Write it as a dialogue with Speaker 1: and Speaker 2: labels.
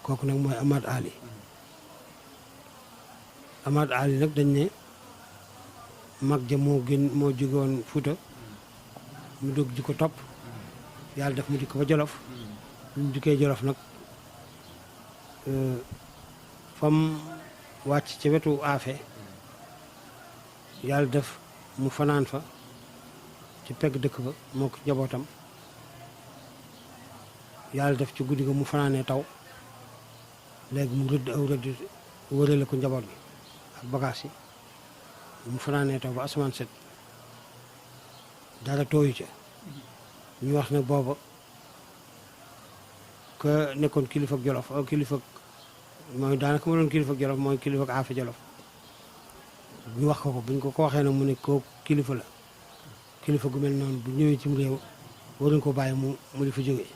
Speaker 1: kooku nag mooy Amath Ali. Amath Ali nag dañ ne mag ja moo jóge woon Fuuta mu dugg ji ko topp yàlla def mu di ko fa Jolof bi mu dikkee Jolof nag fam wàcc ca wetu Afe yàlla def mu fanaan fa ci pegg dëkk ba moo ko njabootam yàlla def ci guddi ga mu fanaanee taw léegi mu rëdd aw rëdd wërale ko njaboot gi ak bagaas yi mu fanaanee taw ba asamaan set dara tooyu ca ñu wax ne booba ka nekkoon kilifa ak Jolof kilifa mooy daanaka ma doon kilifa ak Jolof mooy kilifa ak Afe Jolof ñu wax ko buñ ko waxee nag mu ne koo kilifa la kilifa gu mel noonu bu ñëwee cim réew waruñ ko bàyyi mu di fa jógee